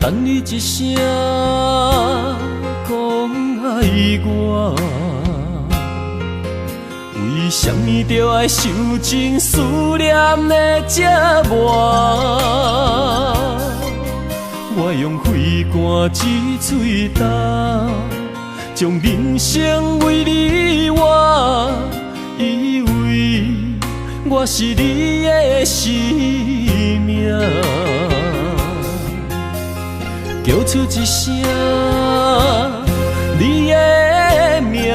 等你一聲講愛我，為啥物著愛受盡思念的折磨？我用肺肝一喙焦，將人生為你活，以為我是你的生命。叫出一聲你的名，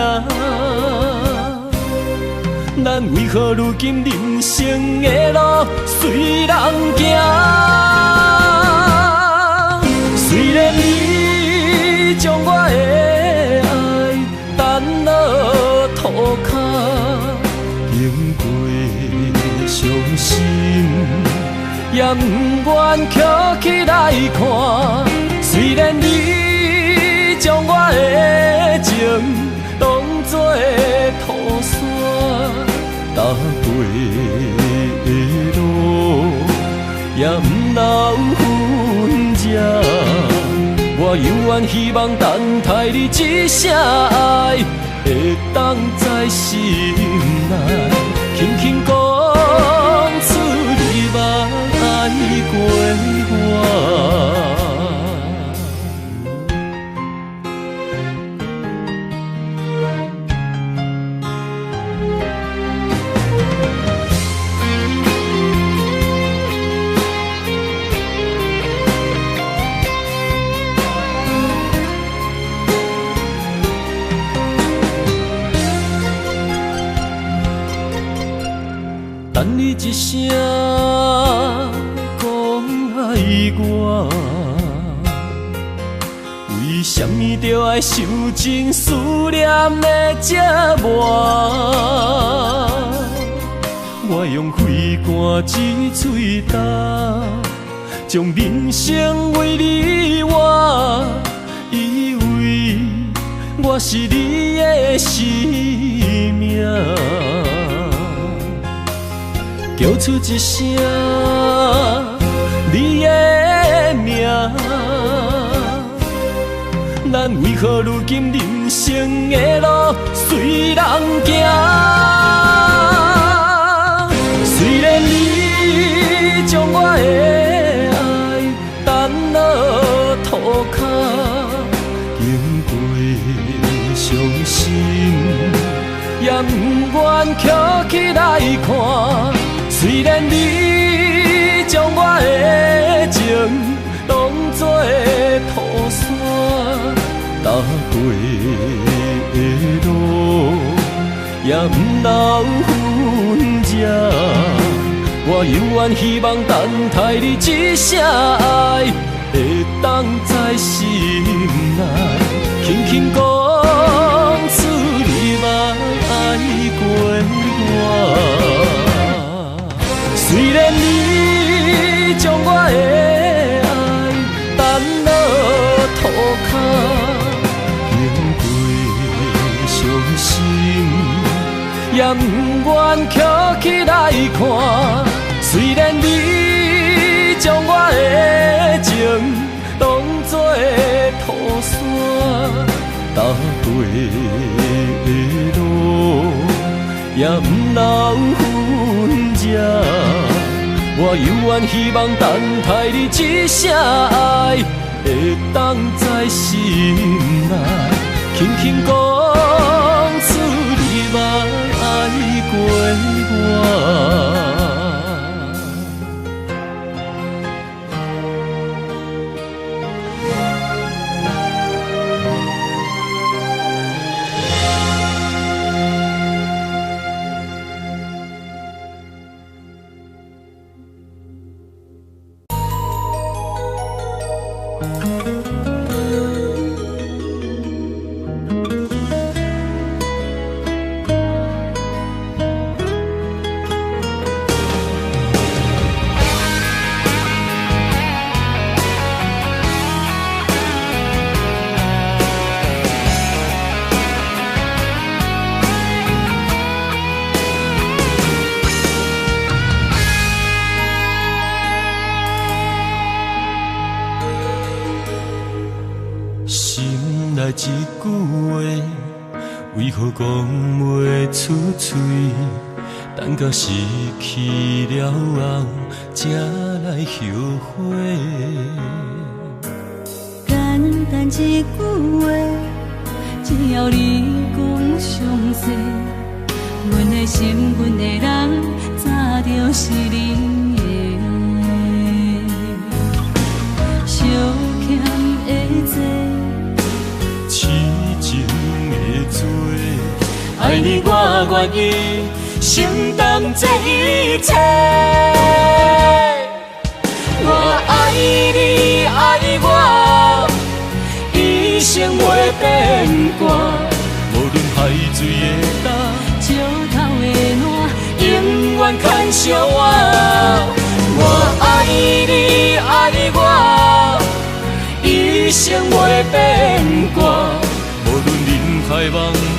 咱為何如今人生的路隨人行？雖然你將我的愛掷落塗跤，經過傷心，也毋願拾起來看。雖然你將我的情當作土山，踏過的路也毋留痕跡。我猶原希望等待你一聲愛，會當在心內輕輕講出你捌愛過我。等你一聲講愛我，為啥物著愛受盡思念的折磨？我用肺肝一喙焦，將人生為你活，以為我是你的生命。叫出一聲你的名，咱為何如今人生的路隨人行？雖然你將我的愛掷落塗跤，經過傷心，也毋願拾起來看。雖然你將我的情當作土山，踏過的路也毋留痕跡。我猶原希望等待你一聲愛，會當在心內輕輕講出你捌愛過我。雖然你將我的愛掷落塗跤，經過傷心，也毋願拾起來看。雖然你將我的情當作土山，踏過的路也毋留痕跡。我猶原希望等待你一聲愛，會當在心內輕輕講出你捌愛過我。內一句話，為何講袂出喙？等到失去了後，才來後悔。簡單一句話，只要你講詳細，阮的心，阮的人，早就是恁的。相欠的债，痴情的罪，愛你我願意承擔這一切。我愛你愛我，一生袂變卦。無論海水的干，石頭的爛，永遠牽相活。我愛你愛我，一生袂變卦。無論人海茫茫，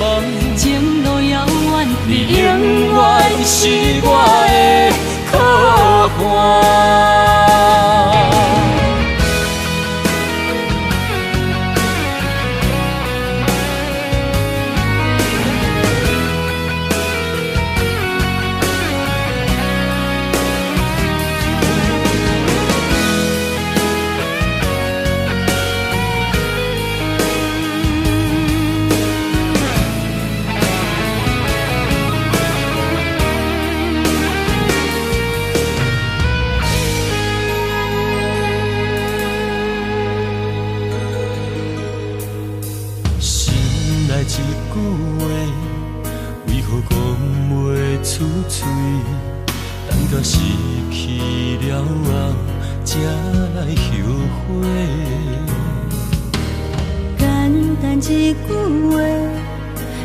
情路遙遠，你永遠是我的靠岸。心內一句話，為何講袂出喙？等到失去了後，才來後悔。簡單一句話，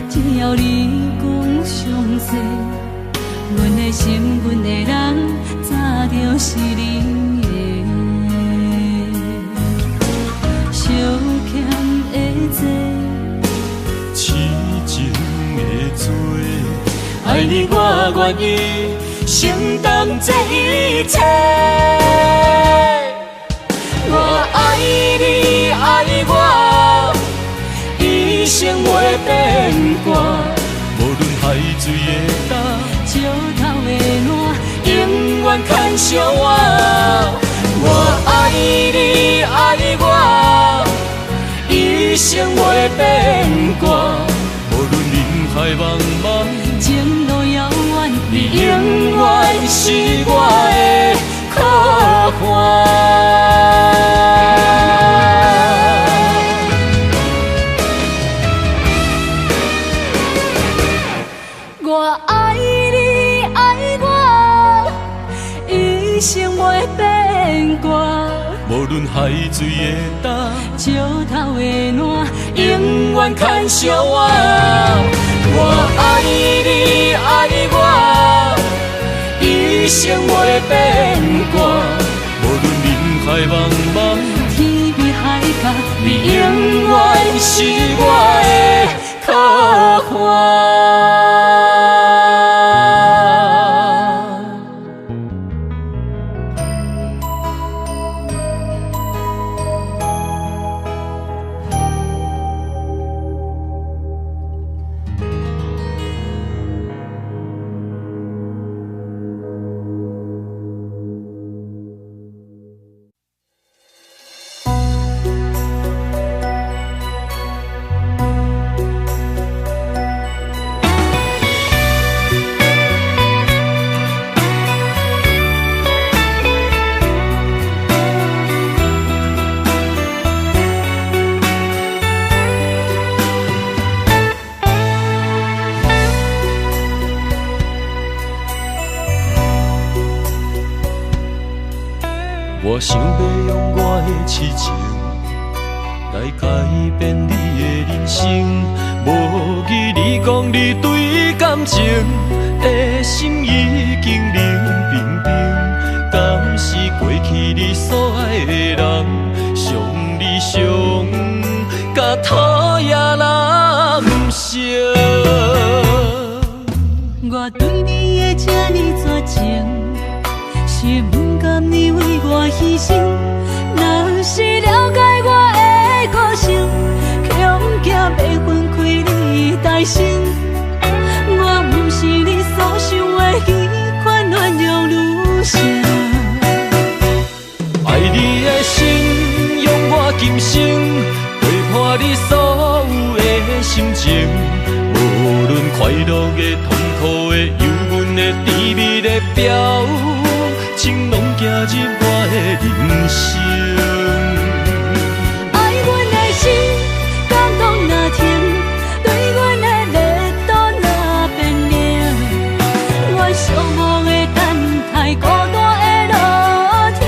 只要你講詳細，阮的心，阮的人，早就是恁的。相欠的债，痴情的罪，愛你我願意承擔這一切。我愛你愛我，一生袂變卦。無論海水的干，石頭的爛，永遠牽相活。我愛你愛我，一生袂變卦。無論人海茫茫，情路遙遠，你永遠是我的靠岸。我愛你愛我，一生袂變卦。無論海水的干，石頭的爛，永遠牽相活。我愛你愛我，一生袂變卦。無論人海茫茫，天邊海角，你永遠是我的靠岸。我想欲用我的痴情來改變你的人生，無記你講你對感情的心已經冷冰冰，敢是過去你所愛的人，傷你傷甲討厭難成。我對你的這呢絕情，是不甘你為我犧牲。若是了解我的個性，恐欲分開你單身。我毋是你所想的彼款軟弱女性。愛你的心，用我今生陪伴你所有的心情，無論快樂的、痛苦的、憂鬱的、甜蜜的表情，攏行入我的人生。愛阮的心，感動若停，對阮的熱度若變冷，我寂寞的等待孤單的路程，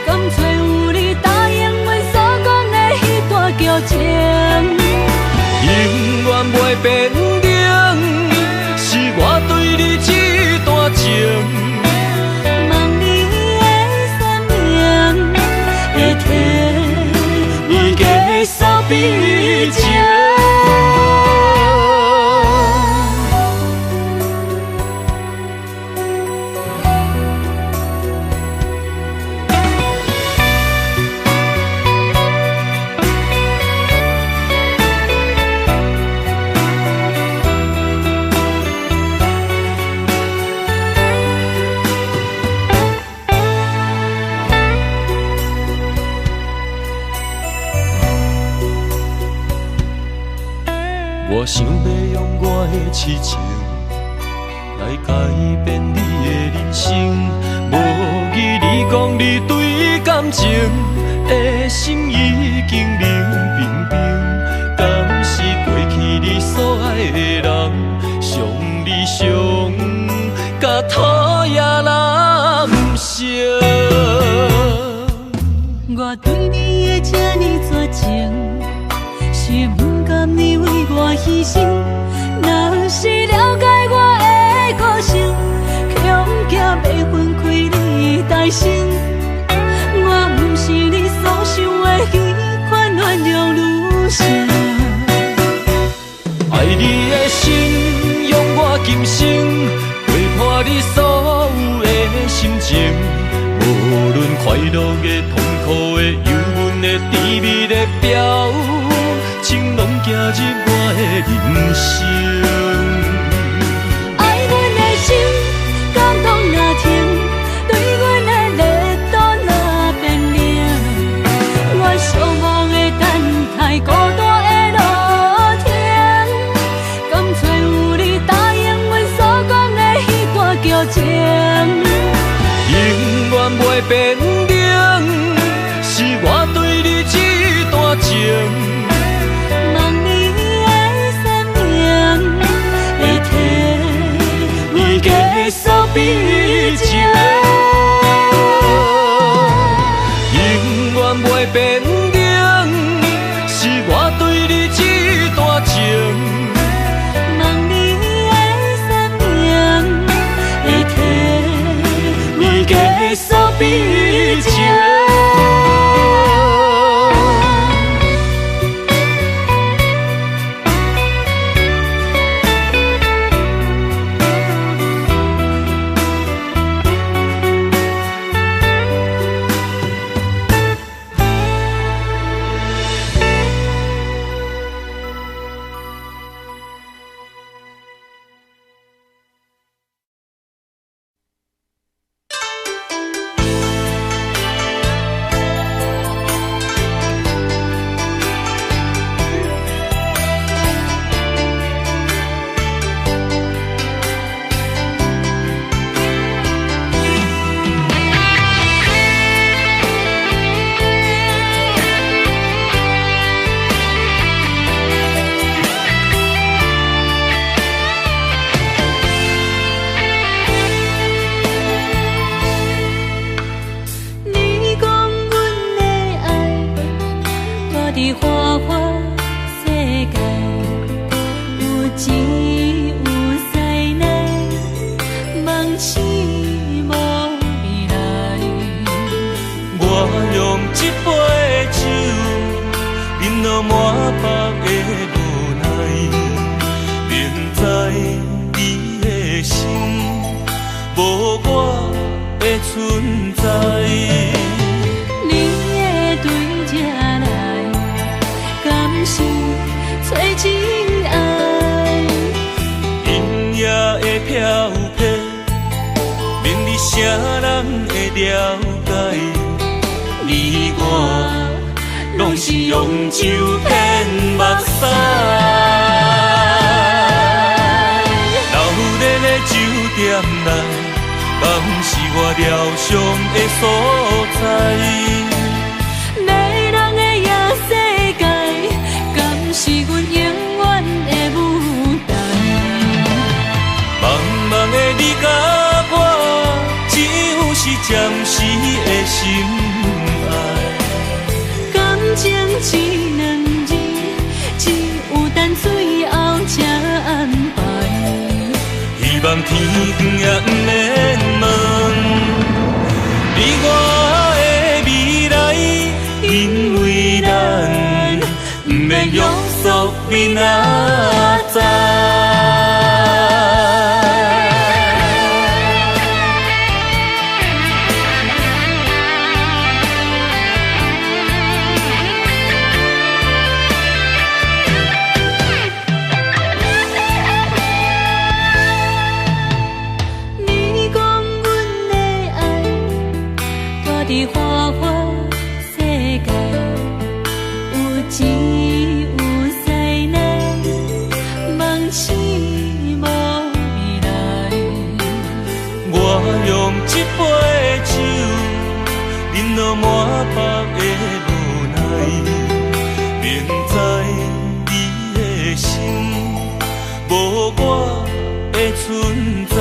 甘找有你答應阮所講的彼段劇情？永遠袂變冷，是我對你這段情。望你的生命會替阮繼續悲情。我想欲用我的痴情來改變你的人生，無疑你講你對感情的心已經冷冰冰，敢是過去你所愛的人，傷你傷甲討厭難成。我對你的這呢絕情，是毋甘你為我犧牲。若是了解我的個性，恐驚欲分開你單身。我毋是你所想的彼款軟弱女性。愛你的心，用我今生陪伴你所有的心情，無論快樂的、痛苦的、憂鬱的、甜蜜的表情，攏行入我的人生。愛阮的心，感動若停，對阮的熱度若變冷，我寂寞的等待孤單的路程，甘找有你答應阮所講的彼段劇情？永遠袂變冷，是我對你這段情。望你的生命會替阮繼續悲情。永遠袂變冷，是我對你這段情。望你的生命會替阮繼續悲情。你講阮的愛，住佇花花世界，有錢有勢內，夢醒無未來。我用這杯酒，飲到滿腹的無奈，明知你的心無我的存在。你會對這來，敢是找真愛。陰影的飄飄，免你啥人會了解？你我攏是用酒騙目屎。流連的酒店內，敢是我療傷的所在？迷人的夜世界，敢是阮永遠的舞台？茫茫的你佮我，只有是暫時的心愛。感情這兩字，只有等最後才安排。希望天光也毋免問，你我的未來，因為咱毋免約束明仔載。你講阮的愛，住佇花花世界，有錢有勢內，夢醒無未來。我用這杯酒，飲到滿腹的無奈，明知你的心無我的存在。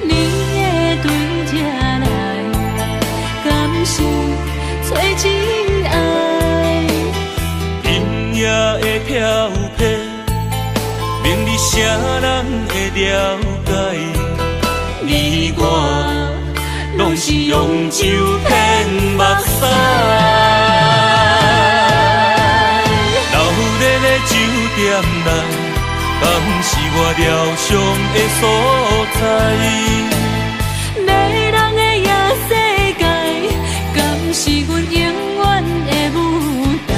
你會對這來，敢是找真愛？陰影的飄飄，免你啥人會了解？你我攏是用酒騙目屎。流連的酒店內，敢是我療傷的所在？迷人的夜世界，敢是阮永遠的舞台？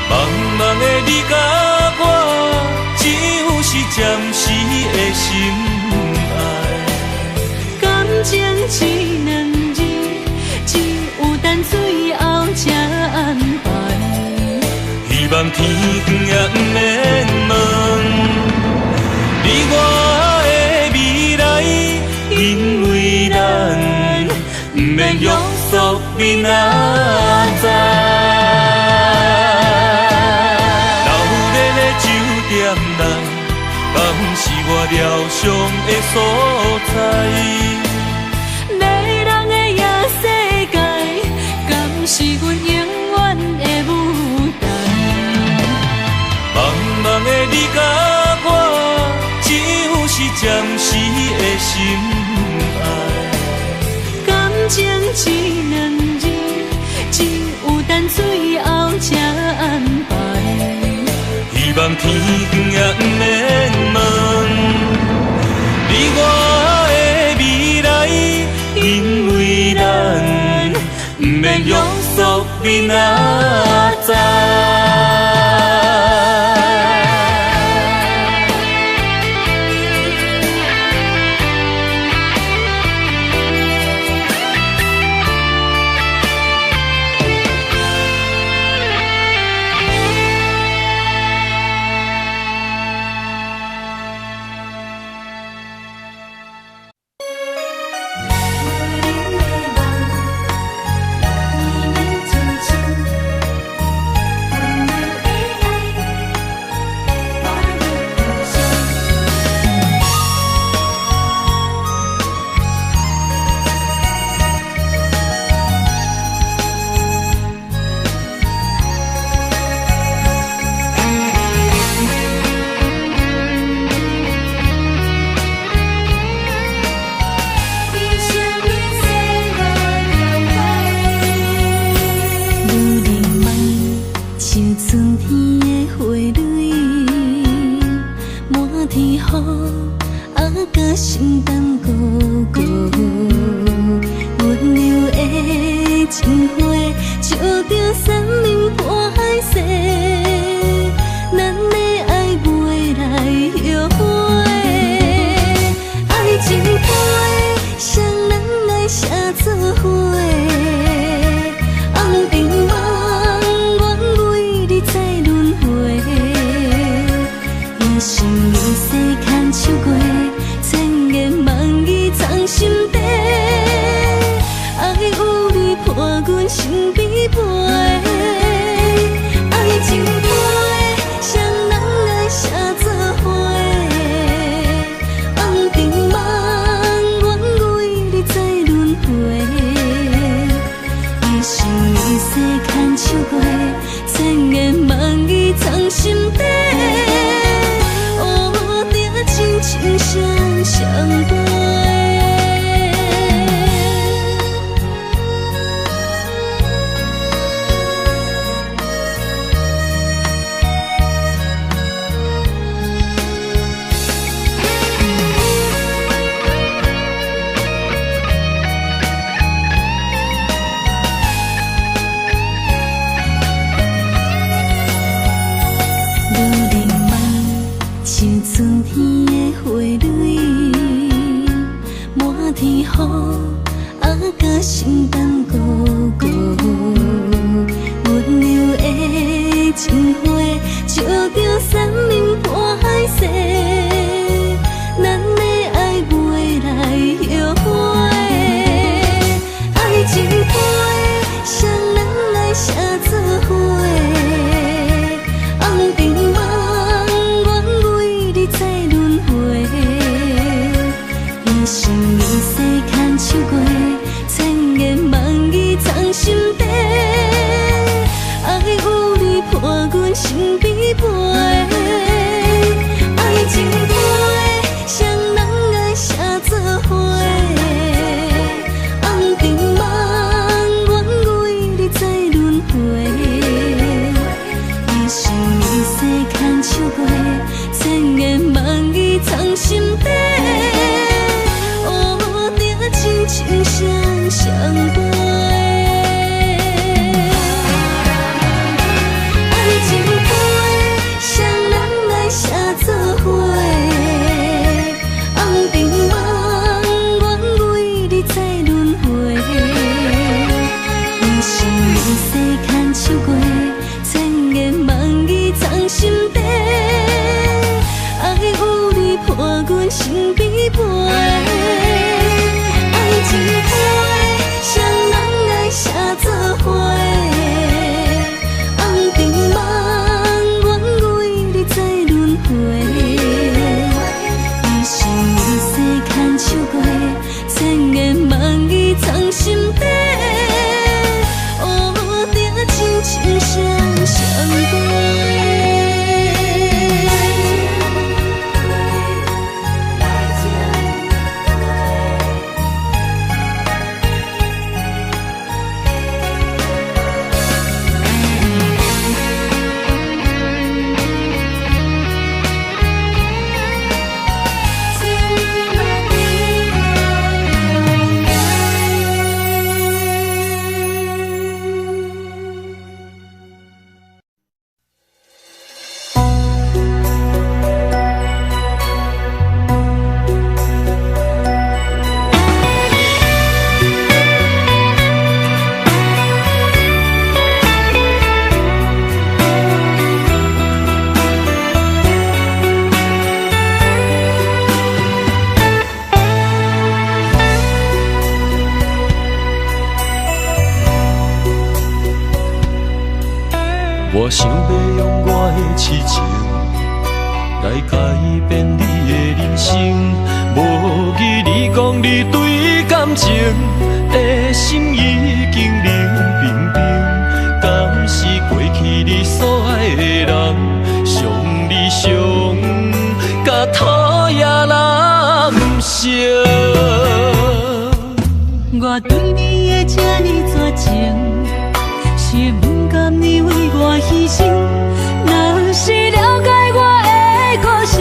茫茫的你佮我，只有是暫時的心愛。感情這兩字，只有等最後才安排。希望天光也毋免問，你我的未來，因為咱毋免約束明仔載。流連的酒店內，敢是我療傷的所在？迷人的夜世界，敢是阮永遠的舞台？茫茫的你佮我，只有是暫時的心愛。感情這兩字，只有等最後才安排。希望天光也毋免問，你我的未來，因為咱毋免約束明仔載。美人的夢，綿綿深深。寫做伙？紅燈夢，願為你再輪迴。一生一世牽手過，千言萬語藏心底。愛有你伴阮身邊陪，愛情飛，誰人愛寫做伙？紅燈夢，願為你再輪迴。一生一世牽手過，千言萬語藏心底。烏定親像雙雙飛。女人夢，像春天的花蕊，滿天雨，啊，佮聖誕孤孤，溫柔的情花，照著三面破海誓，咱的愛袂來後悔。愛情飛，誰人愛寫做伙？紅燈夢，願為你再輪迴。一生一世牽手過，千言萬語藏心底。愛有你伴阮身邊陪，愛情飛，誰人愛寫做伙？紅燈夢，願為你再輪迴。一生一世牽手過，千言萬語藏心底。烏定親像雙雙飛。愛情飛，誰人愛寫做伙？紅燈夢，願為你再輪迴。一生一世牽手過，千言萬語藏心底。愛有你伴阮身邊陪，愛情飛，誰人愛寫做伙？紅燈夢，願為你再輪迴。一生一世牽手過，千言萬語藏心底。烏定親像雙雙飛。我想欲用我的痴情來改變你的人生，無記你講你對感情的心已經冷冰冰，敢是過去你所愛的人，傷你傷甲討厭難成。我對你的這呢絕情，是不甘你為我犧牲。若是了解我的個性，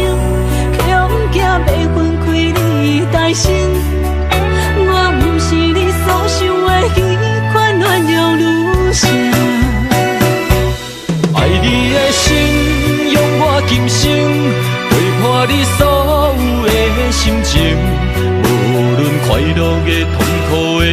恐驚欲分開你單身。我毋是你所想的彼款軟弱女性。愛你的心，用我今生陪伴你所有的心情，無論快樂的、痛苦的，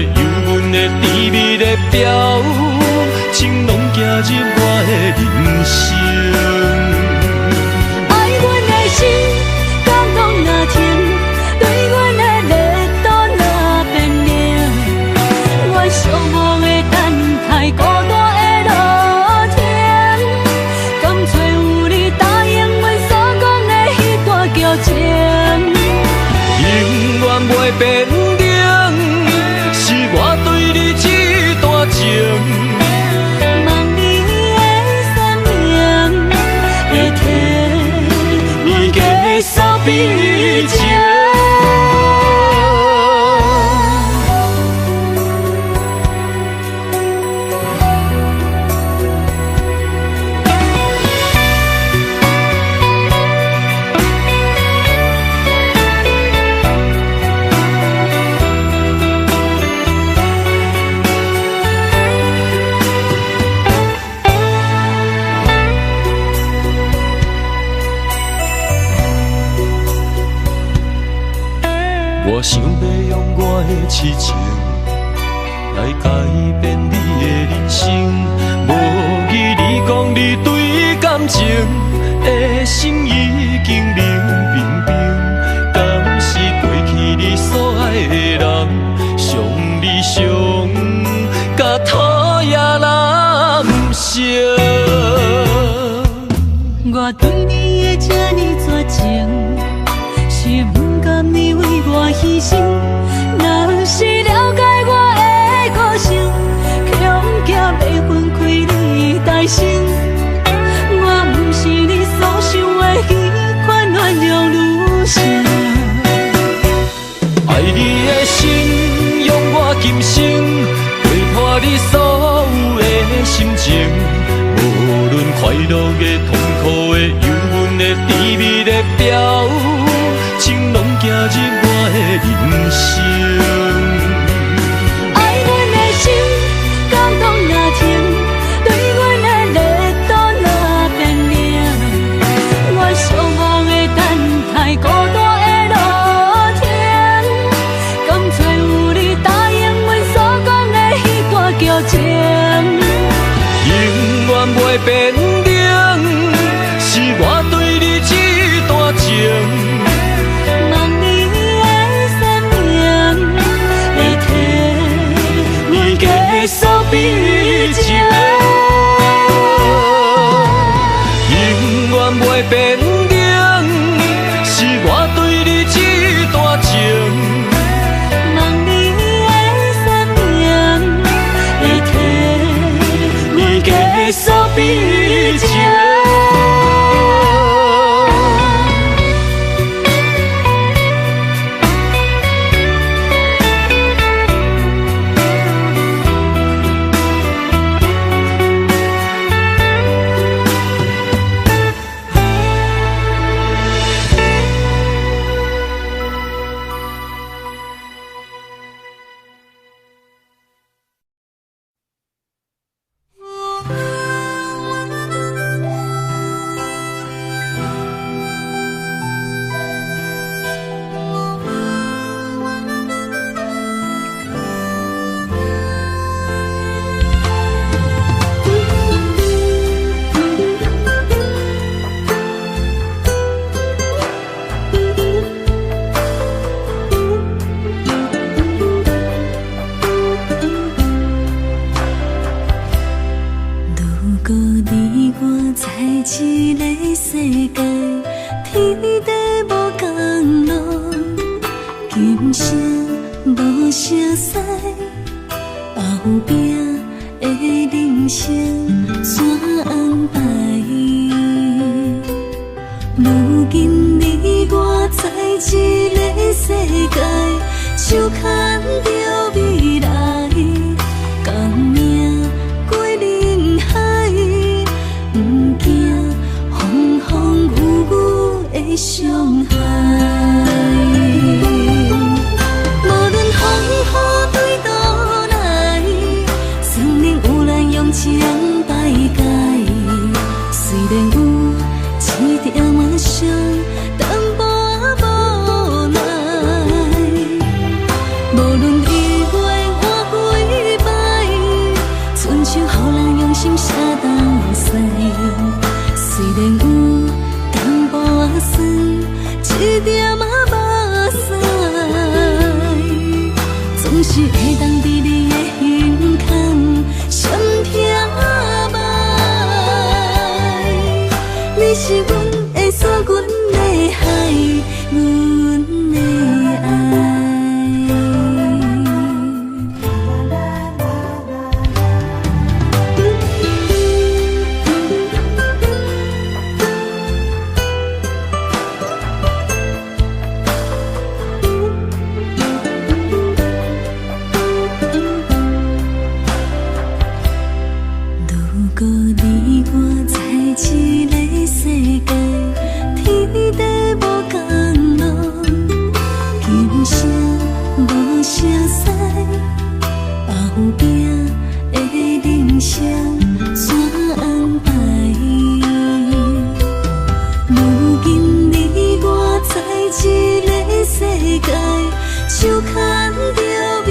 痴情來改變你的人生。無疑你講你對感情的心已經冷冰冰，敢是過去你所愛的人，傷你傷甲討厭難成。我對你的這呢絕情，是毋甘你為我犧牲。若是了解我的個性，恐驚欲分開你大生。我毋是你所想的彼款軟弱女性。愛你的心，用我今生陪伴你所有的心情，無論快樂的、痛苦的、憂鬱的、甜蜜的表情，攏行入我的人生。愛阮的心，感動若停，對阮的熱度若變冷，我寂寞的等待孤單的路程，甘找有你答應阮所講的彼段劇情？永遠袂變冷，是我對你這段情。望你的生命會替阮繼續悲情。永遠袂變冷，是我對你這段情。望你的生命會替阮繼續悲情。如果你我在一个世界，天地無仝路，今生無相識，後壁的人生怎安排？如今你我在一个世界，手牽著未來，仝命過人海，毋驚風風雨雨的傷害。無論風雨對倒來，生命有咱用情排解。雖然有一點仔傷，淡薄仔無奈。無論伊月換幾擺，親像予人用心寫東西。雖然有淡薄仔酸，一點仔目屎，總是會當佇你的胸坎閃疼夢。你是阮的山，阮的海，阮的愛。如果你我在一個世界，天地無仝路，今生無相識，後壁的人生怎安排？如今你我在一個世界，手牽著未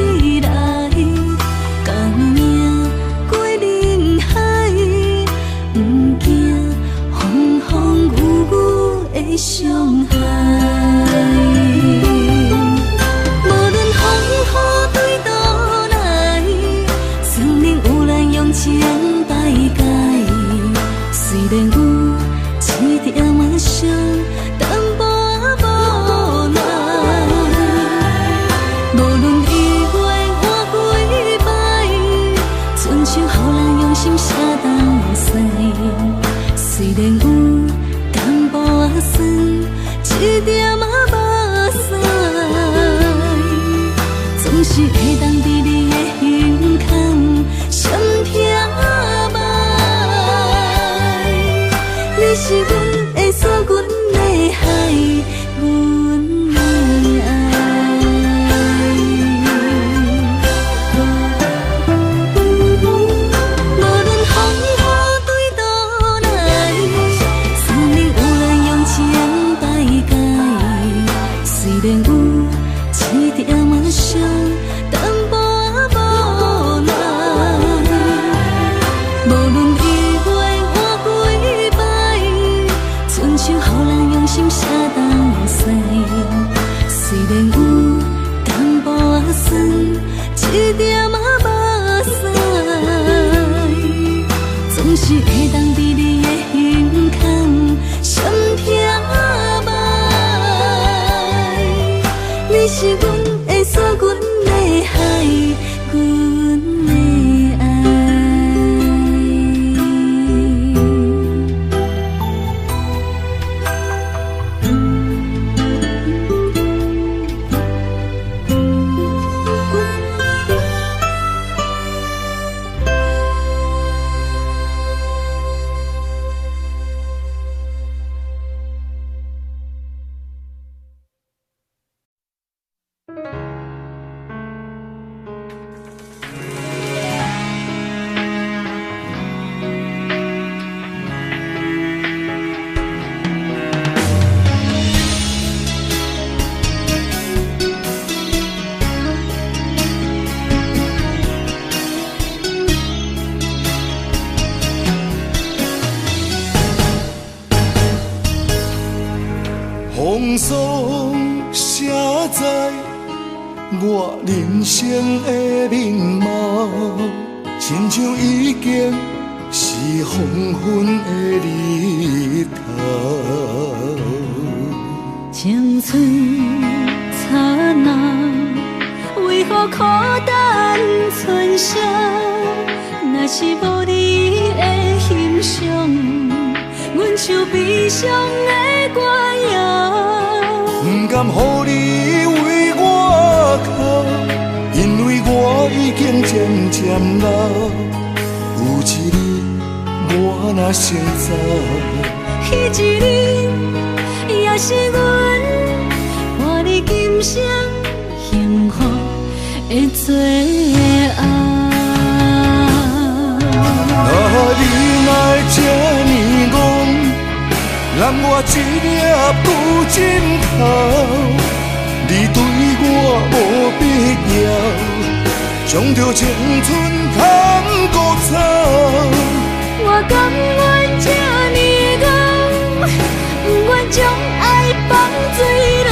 一點仔目屎，總是會當佇你的胸坎閃疼目。你是阮的山，阮的海，阮的愛。風霜寫在我人生的面貌，親像已經是黃昏的日頭。青春燦爛，為何苦等春宵？若是無你的欣賞，阮像悲傷的歌謠。不甘予你為我哭，因為我已經漸漸老。有一日我若先走，彼一日也是阮伴你今生幸福的最後。啊，你哪會這呢戇？揽我一粒舊枕頭，你對我無必要，將著青春牵孤走。我甘願這呢戇，不愿將愛放水流。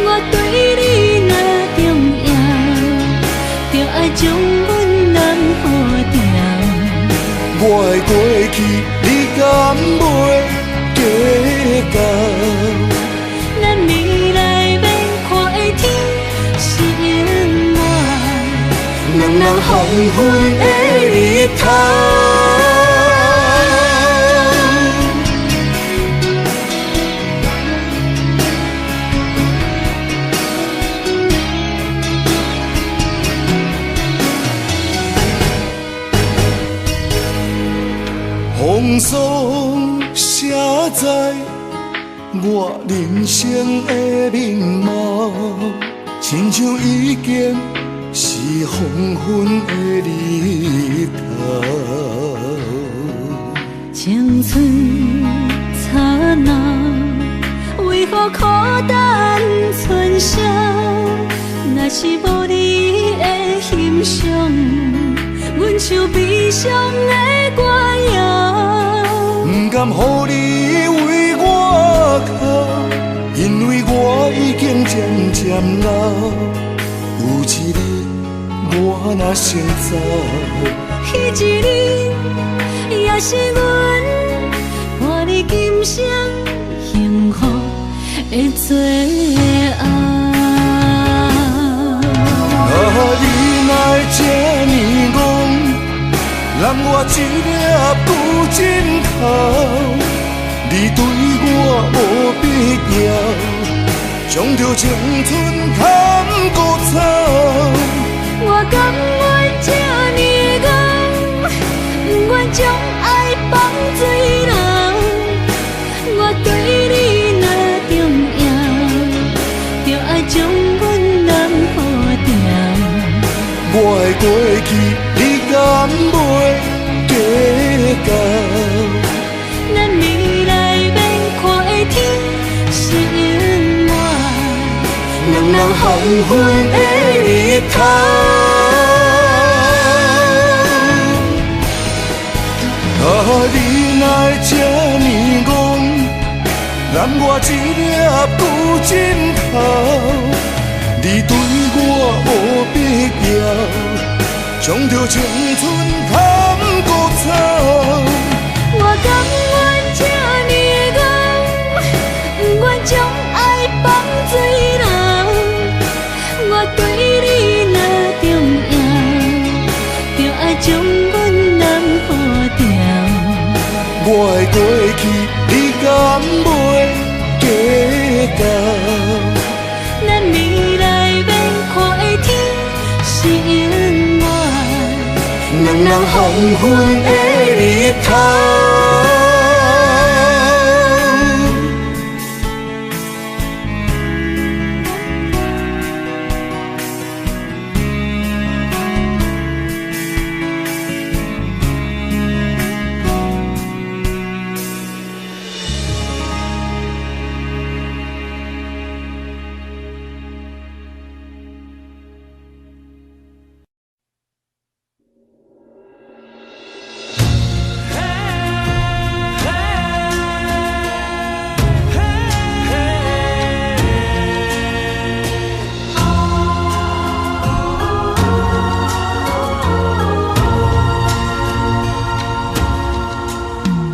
我對你若重要，就愛將阮攬好牢。我的過去，你敢袂計較？咱未來欲看的天是永遠兩人黃昏的日頭。風霜寫在我人生的面貌，親像已經是黃昏的日頭。青春燦爛，為何苦等春宵？若是無你的欣賞，阮像悲傷的歌謠。不甘予你為我哭，因為我已經漸漸老。有一日我若先走，彼一日也是阮伴你今生幸福的最後。啊，你哪會這呢戇？攬我一粒舊枕頭，你對我無必要，將著青春牵孤走。我甘願這呢戇，不愿將愛放水流。我對你若重要，就愛將阮攬好牢。我的過去，你敢袂計較？咱未來欲看的天是永遠兩人黃昏的日頭。啊，你哪會這呢戇？攬我一粒舊枕頭，你對我無必将著青春坎孤草。我甘愿这呢戆，不愿将爱放水流。我对你若重要，就爱将阮揽好掉。我的过去，你敢袂计较？咱未来欲看的天是永远，两人黄昏的日头。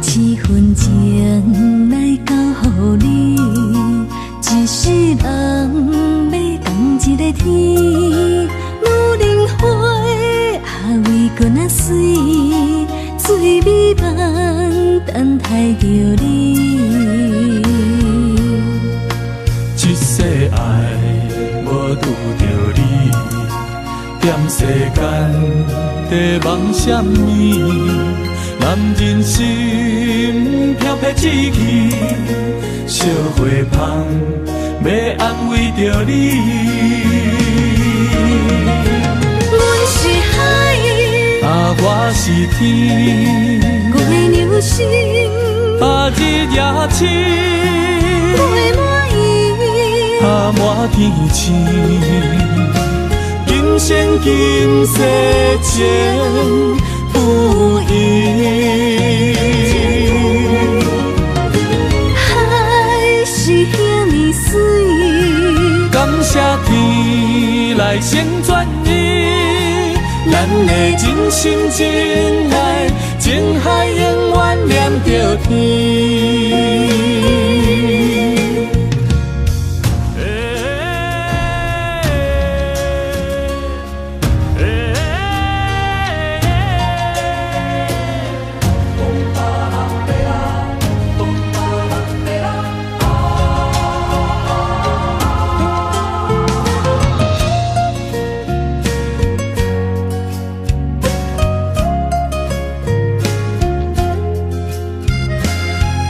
七分情来交予你，一世人欲仝一个天。女人花也为阁若媠，最美梦等待著你。这世爱无拄著你，踮世间在梦啥物？男人心飘飘志气，惜花芳欲安慰著你。阮是海，啊，我是天，月娘心，啊，日夜星，月满意，啊，满天星，今生今世情不移。海是遐呢媠，感谢天来成全伊，咱的真心真爱，情海永远连著天。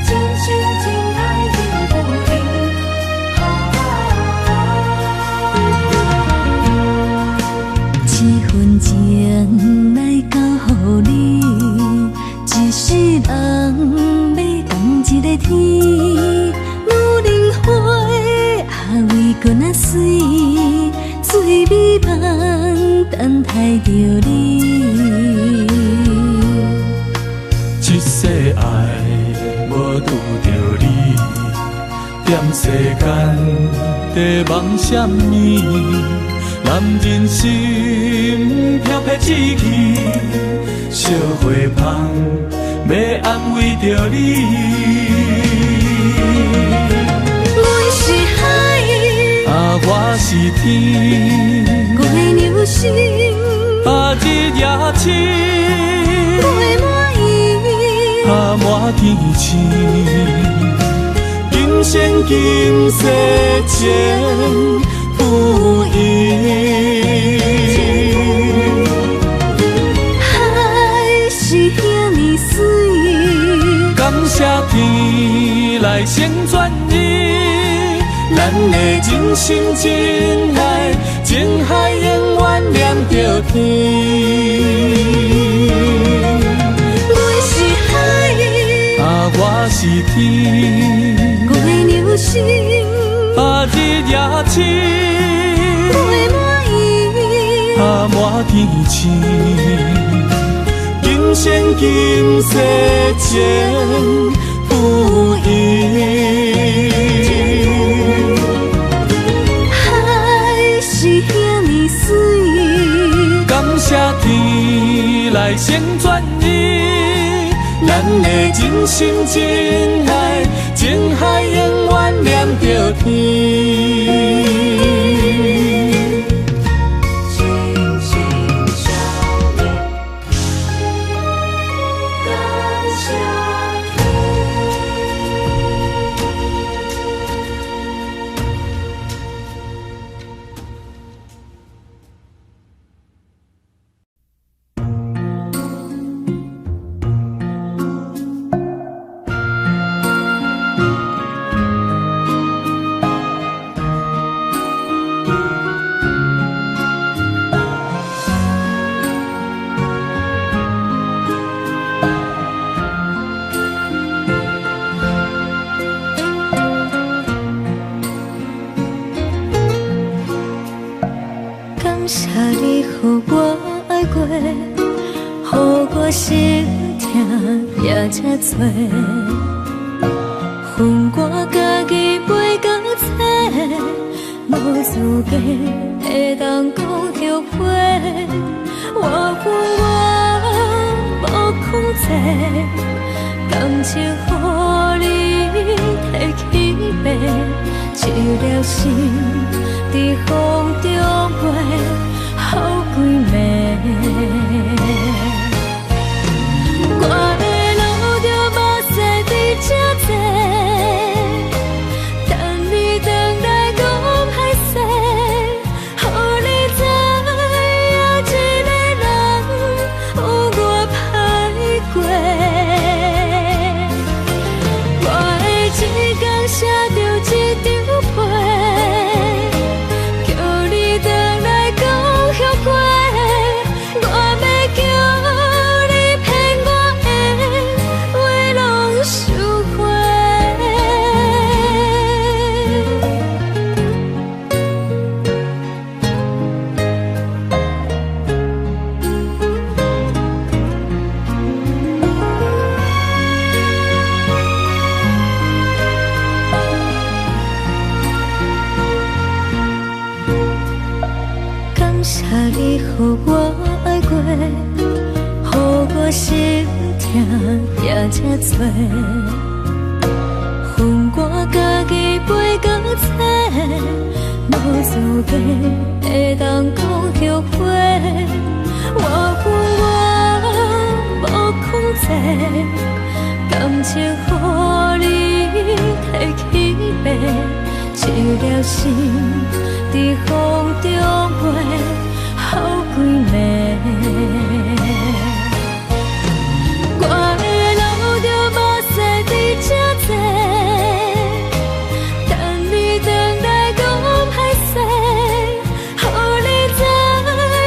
真心真爱永不移。七分情来交予你，一世人欲仝一个天。女人花也为阁若媠，最美梦等待著你。这世爱无拄著你，踮世间在梦啥物？男人心飘飘志气，惜花芳欲安慰著你。阮是海，啊，我是天，月娘心，啊，日夜星，月满意，啊，满天星，今生今世情不移。海是遐呢媠，感谢天来成全伊，咱的真心真爱，情海永远连著天。阮是海，啊，我是天，月娘心，啊，日夜星，月满意，啊，满天星，今生今世情不移。海是遐呢媠，感谢謝天來成全你，咱的真心真愛，情海永遠連著天。心心相印，感謝天。感謝你予我愛過，予我心疼也這多。分我家己飞到册，無資格會當講後悔。我分我無控制，感情予你提去爬，一粒心佇風中飛，好幾暝。我會流著目屎佇這坐，等你轉來講歹勢，予你知影一个人有偌歹過。我會一工寫著一張批，叫你轉來講後悔。我欲叫你騙我的話攏收回。感謝你予我愛過，予我心疼也這多。分我家己飞到册，無資格會當講後悔。我分我無控制，感情予你提去爬，一粒心佇風中飛，好幾暝。我會流著目屎佇這坐，等你轉來講歹勢，予你知影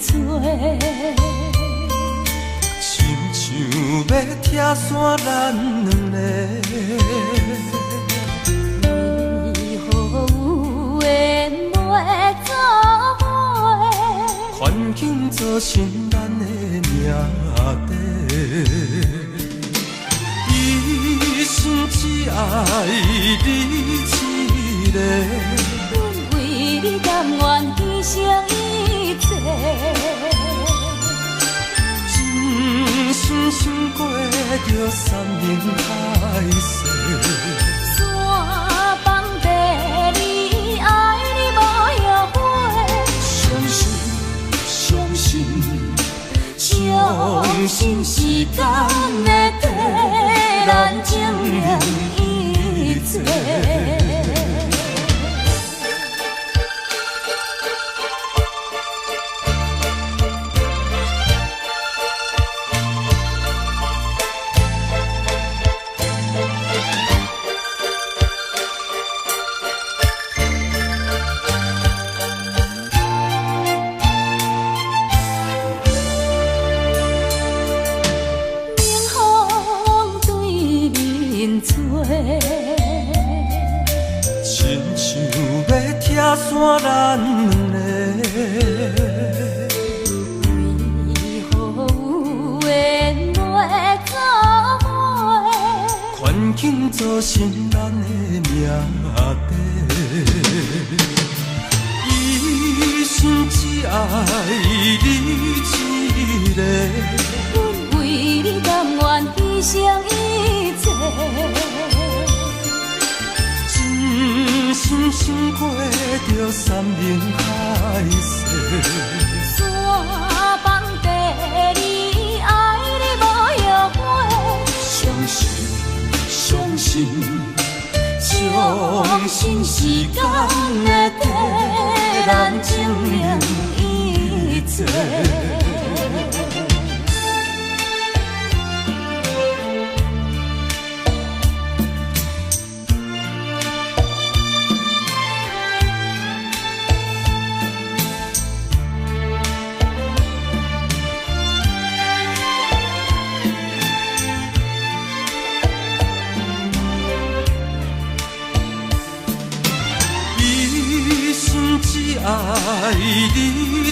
吹。亲像欲拆散咱两个。为何有缘袂做伙？环境造成咱的命底。一生只爱你一个。阮为你甘愿牺牲一切。真心想过著山盟海誓。山崩地裂，爱你无后悔。相信，相信，相信时间会替咱证明一切。亲像欲拆散咱两个。为何有缘袂做伙？环境造成咱的命底。一生只爱你一个。阮为你甘愿牺牲一切。真心想过著山盟海誓。山崩地裂，爱你无后悔。相信，相信，相信时间会替咱证明一切。一生只爱你一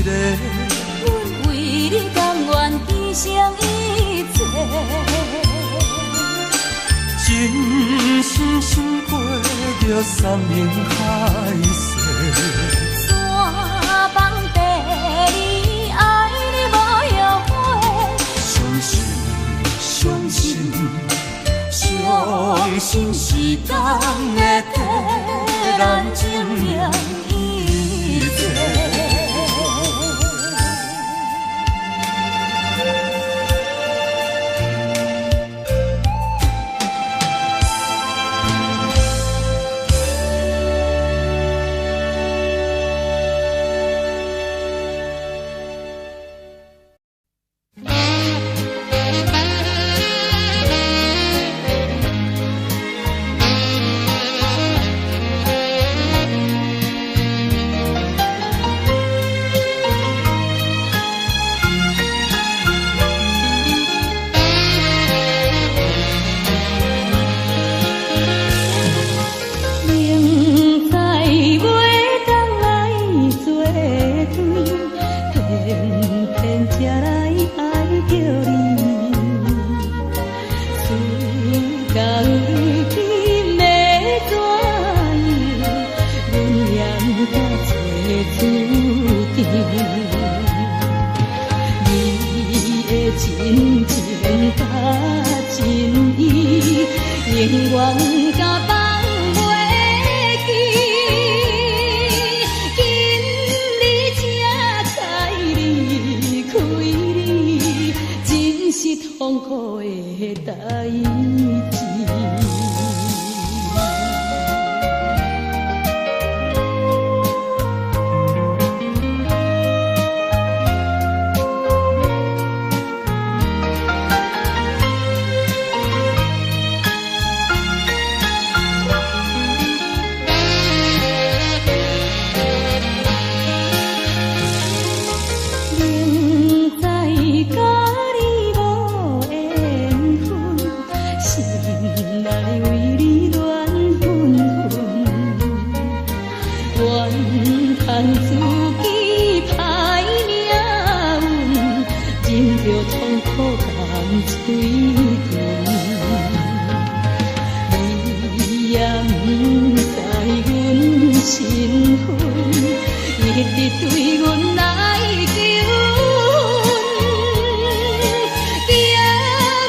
个。阮为你甘愿牺牲一切。真心想过著山盟海誓。山崩地裂，爱你无后悔。相信，相信，相信时间会替咱证明一切。明知袂当来作对，偏偏才来爱著你。事到如今欲怎样，阮也毋敢做主张。你的真情佮真意，永远共放袂记。今日才该离开你，真是痛苦的代誌。直對阮來求婚，叫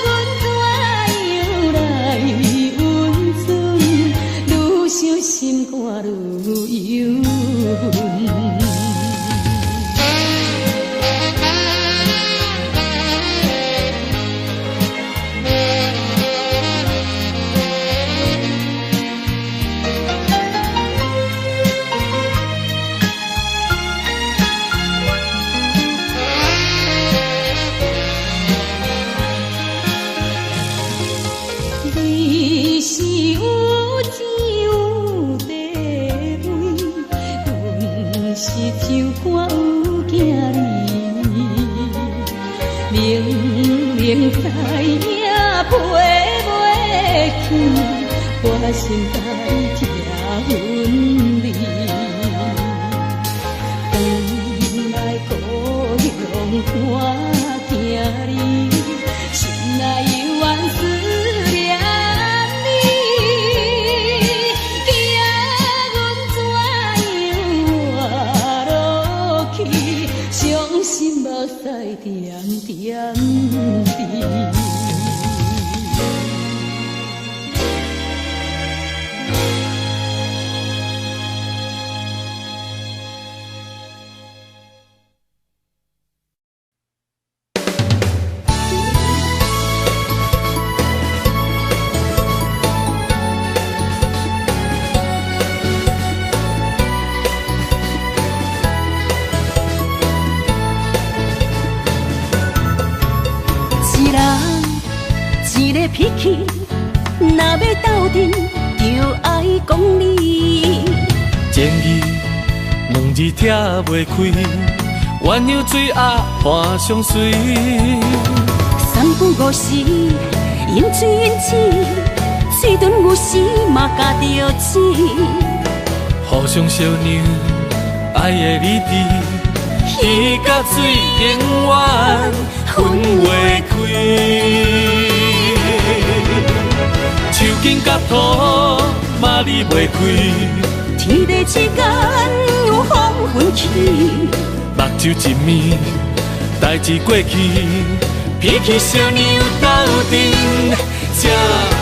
阮怎樣來允准？愈想心肝愈憂恨。你是有錢有地位，阮是唱歌有囝兒。明明知影陪袂去，我心共你拆分離。回來故鄉看囝兒，心內猶原思念你。叫阮怎樣活落去？傷心目屎點點滴。一人一个脾氣，若欲鬥陣，就愛講理。情義兩字拆袂開，鴛鴦水仔伴相隨。三不五時，飲水飲鼠，喙唇有時嘛咬著舌。互相相讓，愛的理智，魚佮水永遠分袂開。樹根佮土嘛離袂開，天地之間有風雲起。目睭一暝，代誌過去，脾氣小娘鬥陣才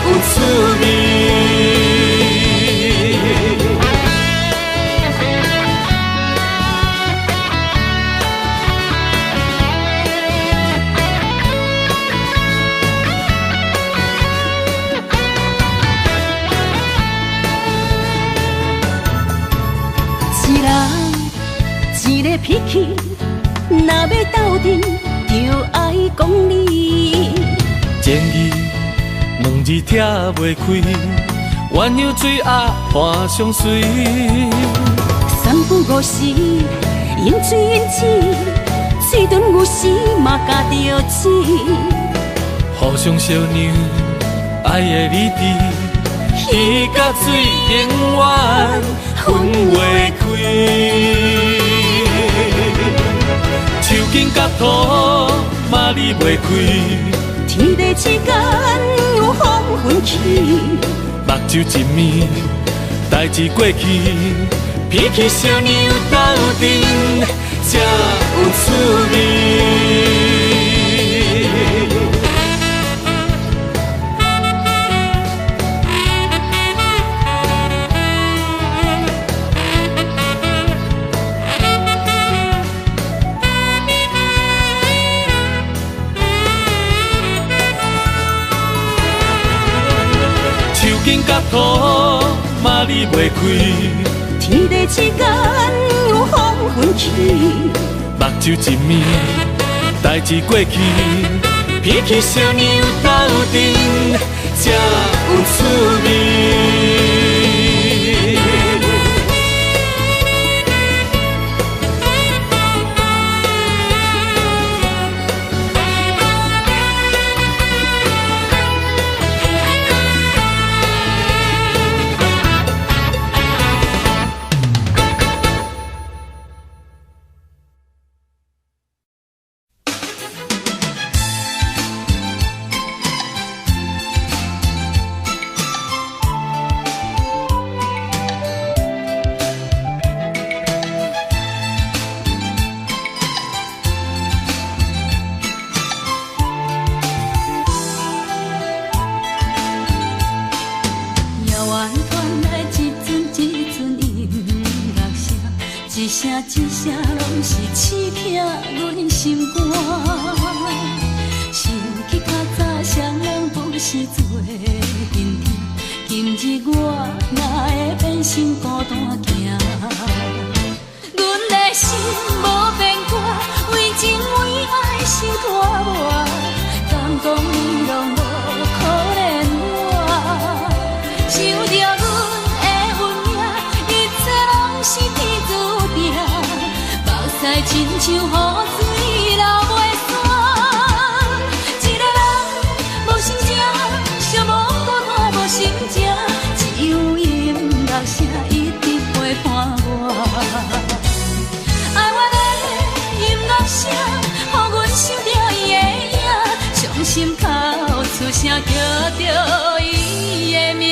有趣味。一人一个脾氣，若欲鬥陣，就愛講理。情義兩字拆袂開，鴛鴦水仔伴相隨。三不五時，飲水飲鼠，喙唇有時嘛咬著舌。互相相讓，愛的理智，魚佮水永遠分袂開。樹根佮土嘛離袂開，天地之間有風雲起。目睭一暝，代誌過去，脾氣小娘鬥陣才有趣味。樹根佮土嘛離袂開，天地之間有風雲起。目睭一暝，代誌過去，脾氣小娘鬥陣才有趣味。是刺疼阮心肝。想起較早雙人不是做陣聽，今日我哪會變成孤單行？阮的心無變卦，為情為愛傷拖磨，敢講你攏無可憐我？想著阮的運命，一切攏是天注定，目屎親像雨水流袂煞。一个人無心情，寂寞孤單無心情，只有音樂聲一直陪伴我。愛我的音樂聲，予阮想著伊的影，傷心哭出聲叫著伊的名。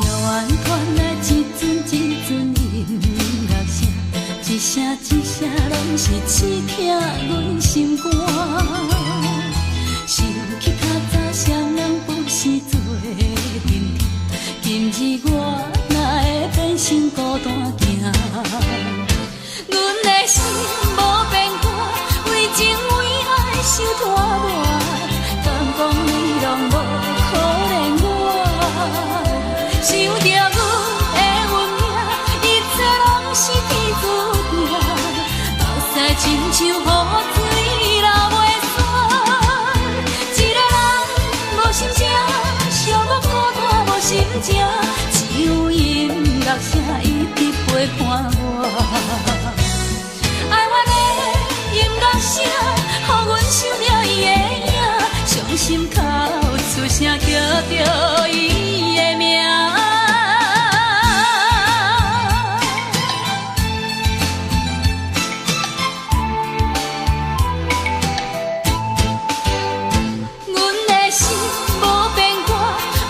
遙遠傳來一陣一陣音樂聲，一聲一聲攏是刺疼阮心肝。想起較早雙人不是做陣聽，今日我哪會變成孤單行？阮的心無變卦，為情為愛傷拖磨，敢講你攏無可憐我？想著阮的運命，一切攏是天注定，目屎親像雨水流袂煞。一個人無心情，寂寞孤單無心情，只有音樂聲一直陪伴我。愛我的音樂聲，予阮想著伊的影，傷心哭出聲叫著伊的名。阮的心無變卦，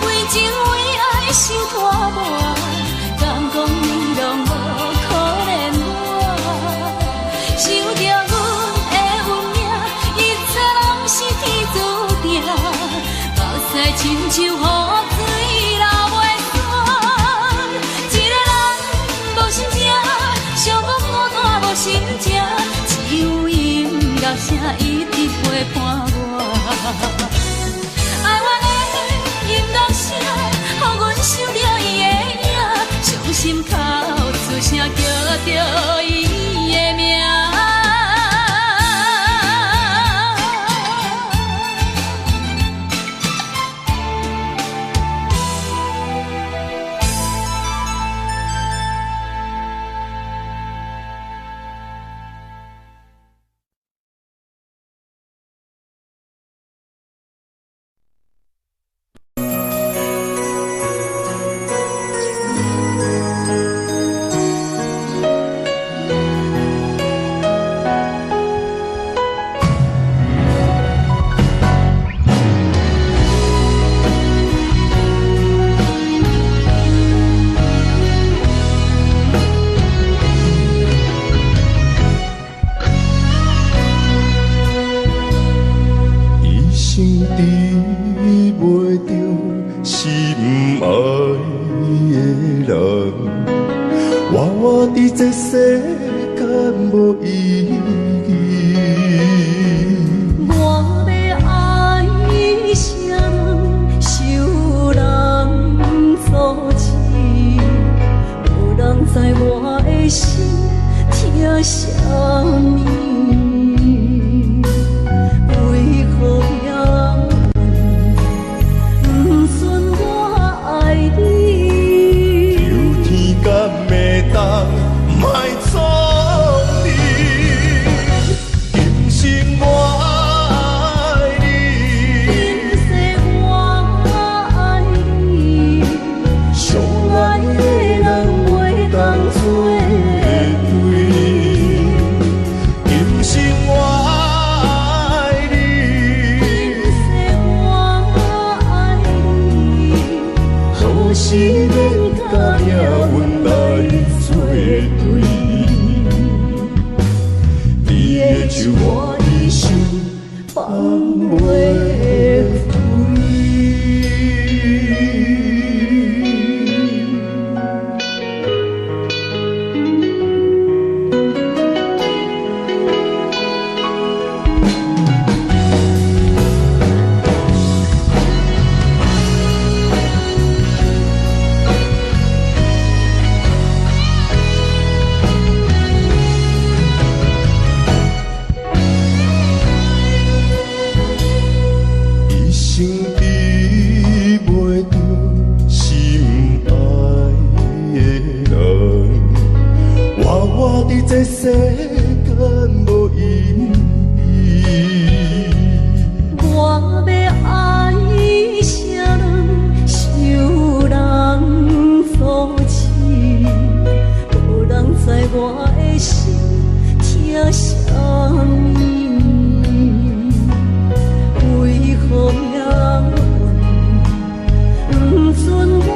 為情為愛傷拖磨，敢講你攏無可憐我？想著阮的運命，一切攏是天注定，目屎親像雨水流袂煞。一個人無心情，寂寞孤單無心情，只有音樂聲一直陪伴我。愛我的音樂聲，予阮想著伊的影，傷心哭出聲叫著伊的名。免佮命運來作對。你的手我一生放袂開。一生比袂著心愛的人，活活佇這世間無意義。我欲愛啥人，受人阻止，無人知我的心疼啥物。為何命運不准我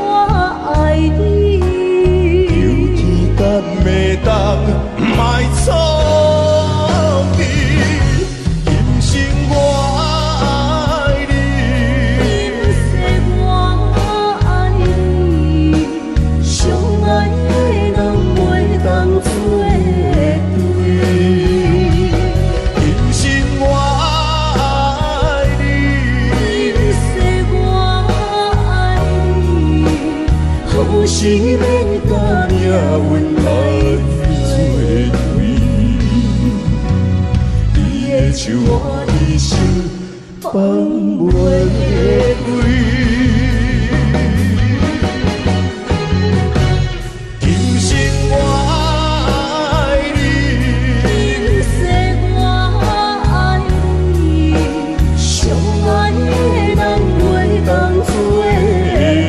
愛你？求天敢會當莫創你，今生我愛你，今世我愛你，相愛的人袂當做對。今生我愛你，今世我愛你，好是免佮命運來作對。你的手我一生放袂開。今生我愛你，今世我愛你，相愛的人袂當作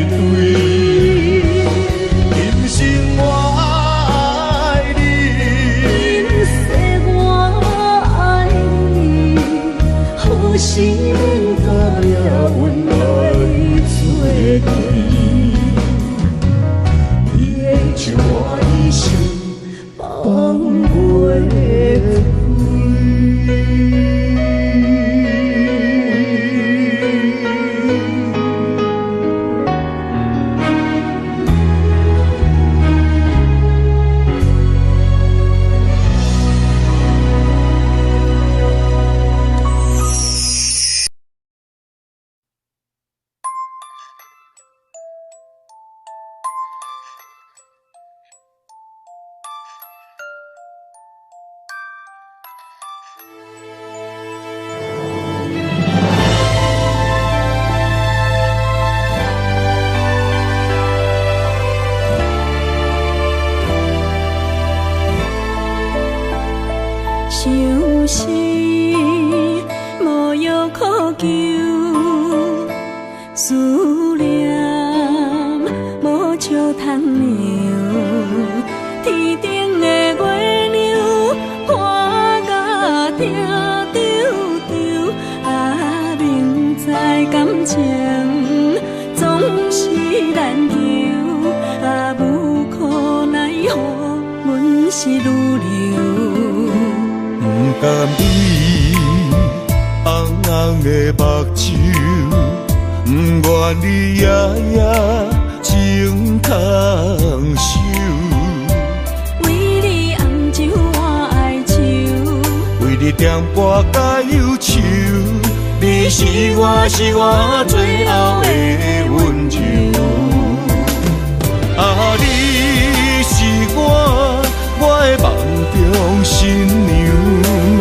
對。今生我愛你，今世我愛你，好是免佮命運來作對。你的手我一生放袂開。相思無藥可救，思念無笑通留。天頂的月亮看甲疼搐搐，啊，明知感情總是難求，啊，無可奈何，阮是女流。不甘你紅紅的目睭，不願你夜夜情空守。為你紅酒我愛抽，為你點半甲憂愁，你是我是我最後的溫柔。啊，你是我我的夢中新娘。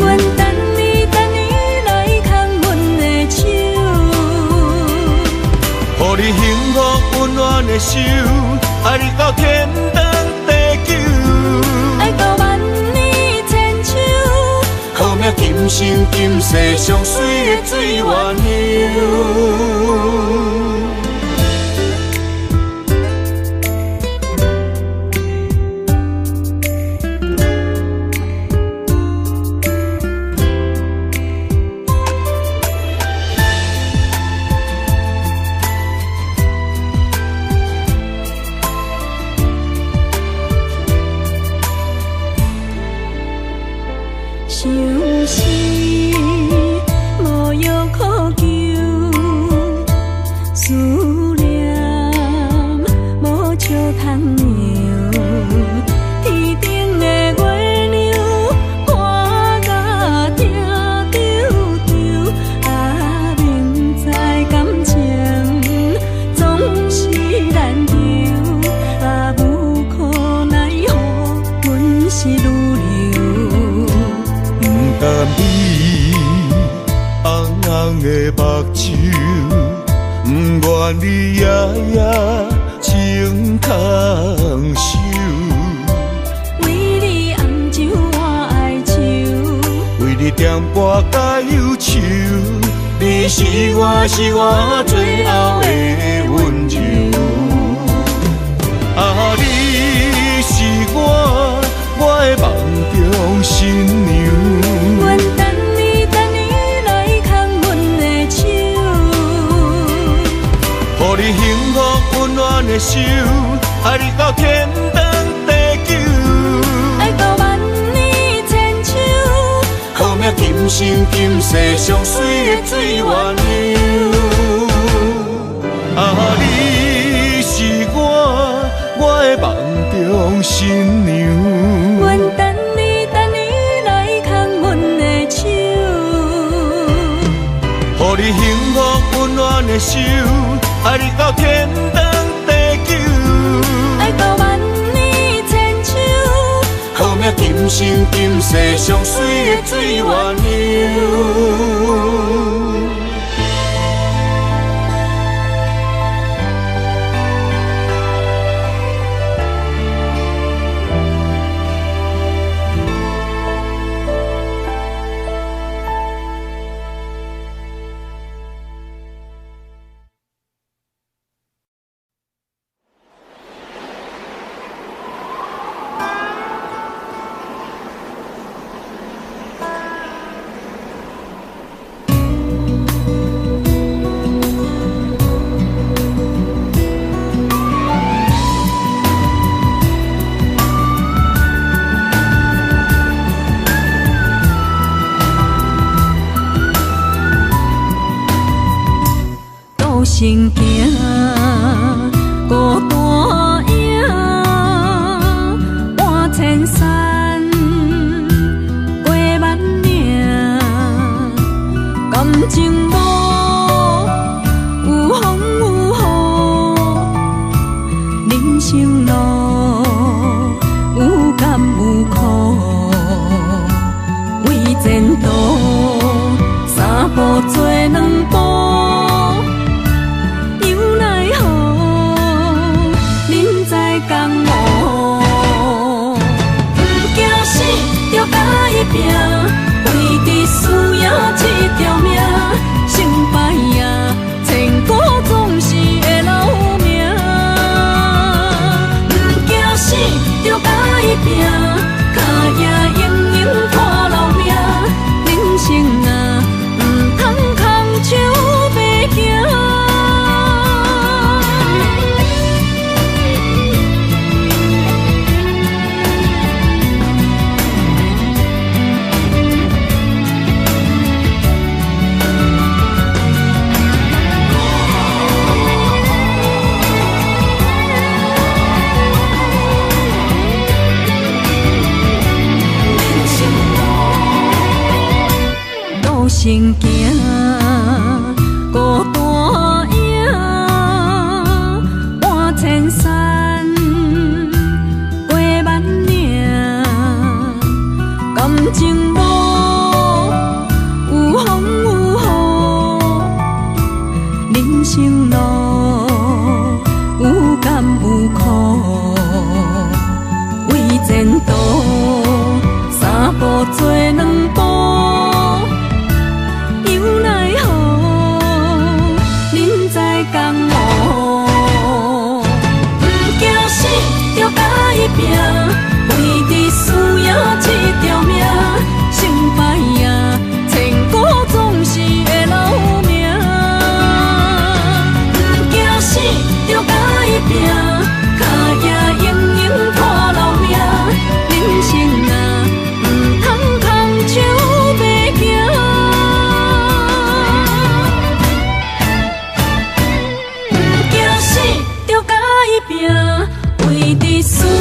阮等你等你來牽阮的手，予你幸福溫暖的手，愛你到天長地久。愛到萬年千秋，好命今生今世上水的水鸳鸯。小通让。天顶的月亮看甲疼抽抽，啊，明知感情总是难求，啊，無可奈何，阮是女流。毋甘你紅紅的目睭，毋願你夜夜情空守。為你紅酒我哀愁，為你點半甲憂愁，你是我是我最後的溫柔。啊，你是我我的夢中新娘。阮等你等你來牽阮的手，予你幸福溫暖的手，愛你到天長地久。愛到萬年千秋。好命今生今世上水的水鸳鸯。啊，你是我我的夢中新娘。阮等你等你來牽阮的手，予你幸福溫暖的手，愛你到天長地久。愛到萬年千秋。好命今生今世上水的水鸳鸯。孤身行，孤單影，搬千山，過萬嶺，感情無有風有雨，人生路有甘有苦，為前途三步做兩步。拼，为着输赢这条命，成败啊，千古总是會留名。毋驚死，就共伊拼，跤贏英勇看留名。人生啊，毋通空手白行。孤身行，孤單影，搬千山，過萬嶺，感情無有風有雨，人生路有甘有苦，為前途三步做兩步。思。